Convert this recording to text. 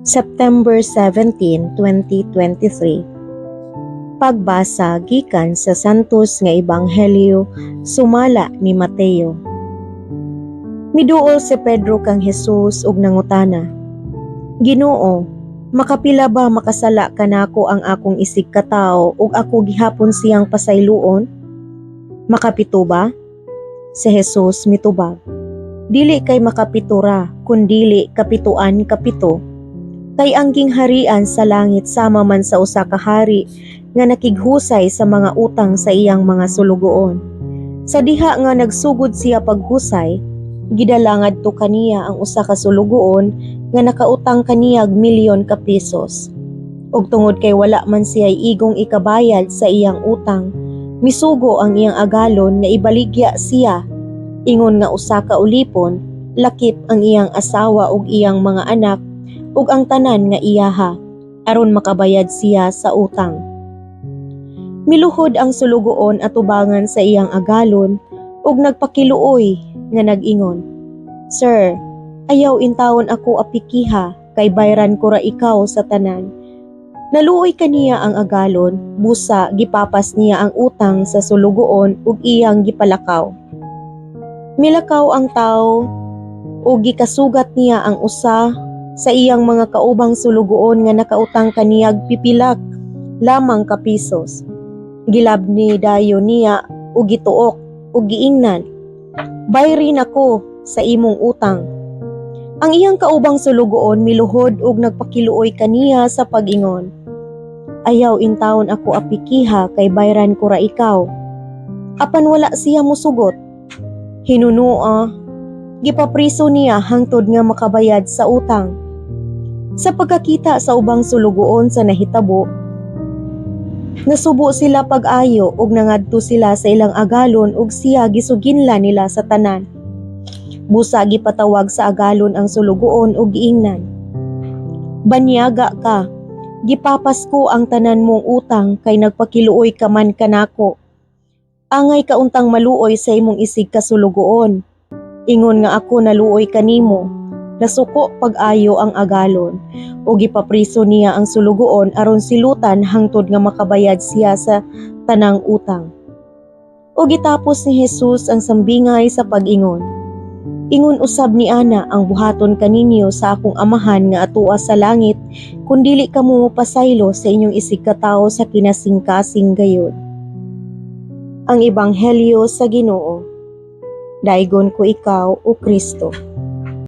September 17, 2023. Pagbasa gikan sa Santos nga Ebanghelyo sumala ni Mateo. Miduol si Pedro kang Jesus ug nangutana, "Ginoo, makapila ba makasala kanako ang akong isig katawo ug ako gihapon siyang pasayloon? Makapito ba?" Si Jesus mitubag, "Dili kay makapito ra, kundili kapituan kapito. Kay ang gingharian sa langit sama man sa usa ka hari nga nakighusay sa mga utang sa iyang mga sulugoon. Sa diha nga nagsugod siya paghusay, gidala ngadto kaniya ang usa ka sulugoon nga nakautang kaniyag milyon ka pesos. Ug tungod kay wala man siya igong ikabayad sa iyang utang, misugo ang iyang agalon nga ibaligya siya ingon nga usa ka ulipon, lakip ang iyang asawa ug iyang mga anak ug ang tanan nga iyaha, aron makabayad siya sa utang. Miluhod ang sulugoon atubangan sa iyang agalon ug nagpakiluoy nga nag-ingon, 'Sir, ayaw intawon ako apikiha kay bayran ko ra ikaw sa tanan.' Naluoy kaniya ang agalon, busa gipapas niya ang utang sa sulugoon ug iyang gipalakaw. Milakaw ang tawo ug gikasugat niya ang usa sa iyang mga kaubang sulugoon nga nakautang kaniyag pipilak lamang ka pesos. Gilabni dayon niya ug gituok ug giingnan, 'Bayri nako sa imong utang.' Ang iyang kaubang sulugoon miluhod ug nagpakiluoy kaniya sa pag-ingon, 'Ayaw intawon ako apikiha kay bayran ko ra ikaw.' Apan wala siya musugot. Hinunua, gipapriso niya hangtod nga makabayad sa utang. Sa pagkakita sa ubang sulugoon sa nahitabo, nasubo sila pag-ayo ug nangadto sila sa ilang agalon ug siya gisuginlan nila sa tanan. Busa gipatawag sa agalon ang sulugoon ug giingnan, 'Banyaga ka, gipapas ko ang tanan mong utang kay nagpakiluoy ka man kanako. Angay ka untang maluoy sa imong isig ka sulugoon, ingon nga ako naluoy kanimo.' Nasuko pag-ayo ang agalon ug gipapriso niya ang sulugoon aron silutan hangtod nga makabayad siya sa tanang utang." Ug gitapos ni Jesus ang sambingay sa pag-ingon, "Ingon usab ni ana ang buhaton kaninyo sa akong Amahan nga atoa sa langit kung dili kamo mopasaylo sa inyong isig katawo sa kinasingkasing gayod." Ang Ebanghelyo sa Ginoo. Daygon ko ikaw, o Kristo.